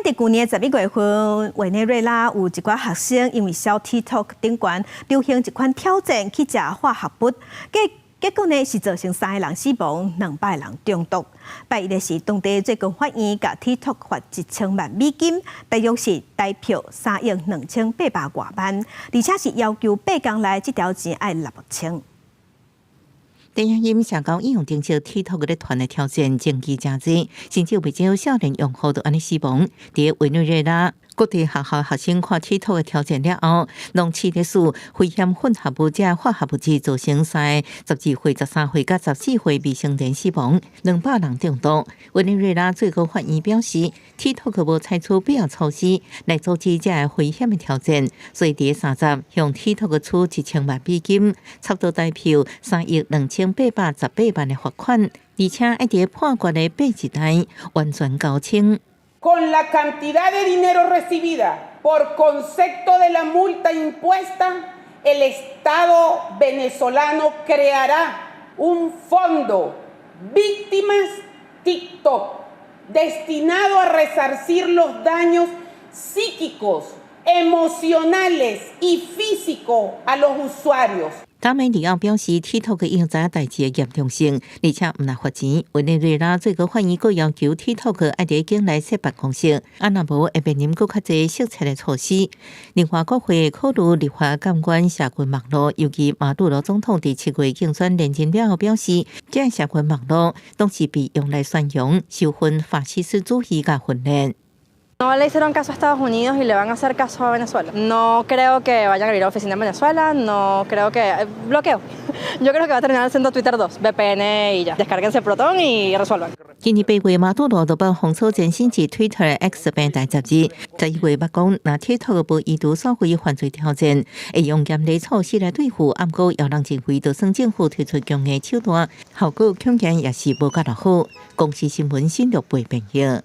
佇舊年11月份，委內瑞拉有一寡學生因為痟 TikTok 頂懸流行一款挑戰去食化學物，結果呢是造成三个人死亡，200人中毒。拜一的是當地最高法院共 TikTok 罰1000萬美金，大約是台票3億2800外萬，而且是要求8工內這條錢愛納清。電影社交應用程式 TikTok 咧傳的挑戰爭議誠濟，甚至有袂少少年用戶都按呢死亡。佇委內瑞拉各地學校學生看 TikTok 的挑戰了後，攏試咧試危險混合物這化學物質，造成三个12歲、13歲佮14歲未成年死亡，200人中毒。委內瑞拉最高法院表示，TikTok 無採取必要措施來阻止這个危險的挑戰，所以佇30向 TikTok 處1000萬美金，差不多台票3億2818萬的罰款，而且愛佇判決的8日內完全交清。 Con la cantidad de dinero recibida por concepto de la multa impuesta, el Estado venezolano creará un fondo Víctimas TikTok destinado a resarcir los daños psíquicos, emocionales y físicos a los usuarios. 達美里奧表示，TikTok 已經知影代誌的嚴重性，而且毋但罰錢。委內瑞拉最高法院閣要求 TikTok 愛佇境內設辦公室，啊若無會面臨閣較濟適切的措施。另外，國會考慮立法監管社群網路，尤其馬杜羅總統佇7月競選連任了後表示，這个社群網路攏是被用來宣揚修分法西斯主義佮分裂。 No le hicieron caso a Estados Unidos y le van a hacer caso a Venezuela. No creo que vayan a abrir oficina en Venezuela, no creo que... Bloqueo. Yo creo que va a terminar siendo Twitter 2, VPN y ya. Descárguense Proton y resuelvan. 今年8月，馬杜羅就把封鎖前身是 Twitter X 平台10日，11月捌講，若 TikTok 無移除所謂犯罪挑戰，會用嚴厲措施來對付。毋過有人認為，就算政府推出強硬手段，效果恐驚也是無蓋偌好。公視新聞新錄背編譯。